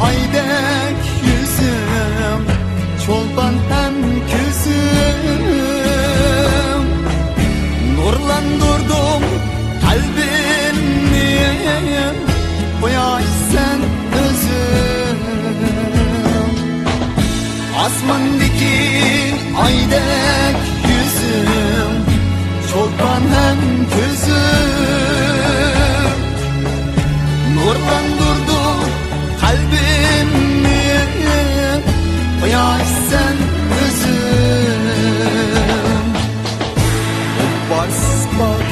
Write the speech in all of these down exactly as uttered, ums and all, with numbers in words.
ئايدەك يۈزۈڭ، چولپان ھەم كۆزۈڭ، نۇرلاندۇردۇڭ قەلبىمنى، قۇياش سەن ئۆزۈڭ. ئاسماندىكى ئايدەك يۈزۈڭ، چولپان ھەم كۆزۈڭ، نۇرلاندۇردۇڭ قەلبىمنى، قۇياش سەن ئۆزۈڭ. غۇببار سىپات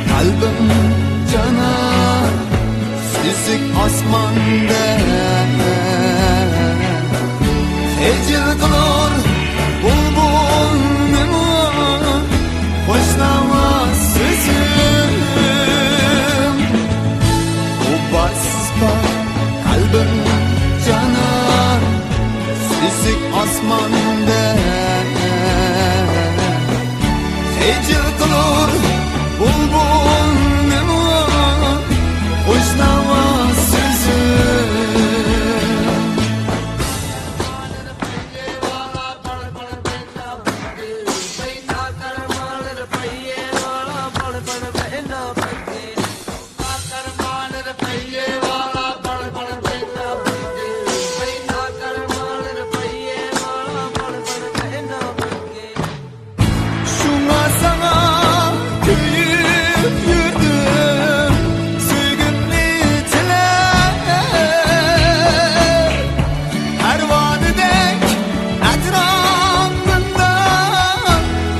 قەلبىم جانان، سۈزۈك ئاسماندەك خىجىل قىلۇر بۇلبۇلنىمۇ خۇشناۋاز سۆزۈم. غۇببار سىپات قەلبىم جانان، سۈزۈك ئاسماندەك خىجىل قىلۇر بۇلبۇلنىمۇ خۇشناۋاز سۆزۈم. شۇڭا ساڭا كۆيۈپ يۈردۈم، سۆيگۈمنى تىلەپ. پەرۋانىدەك ئەتراپىڭدا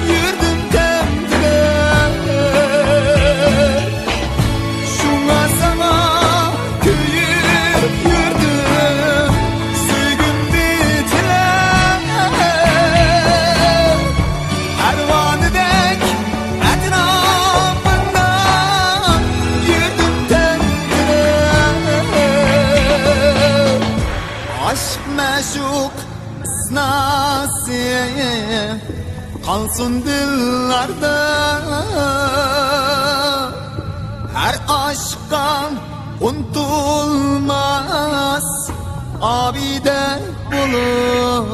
يۈردۈم تەمتىلەپ. شۇڭا ساڭا كۆيۈپ يۈردۈم، سۆيگۈمنى تىلەپ. پەرۋانىدەك ئەتراپىڭدا يۈردۈم تەمتىلەپ. ئاشىق مەشۇق ئىسناسى قالسۇن دىللاردا، ھەر ئاشىققا ئۇنتۇلماس ئابىدە بولۇپ.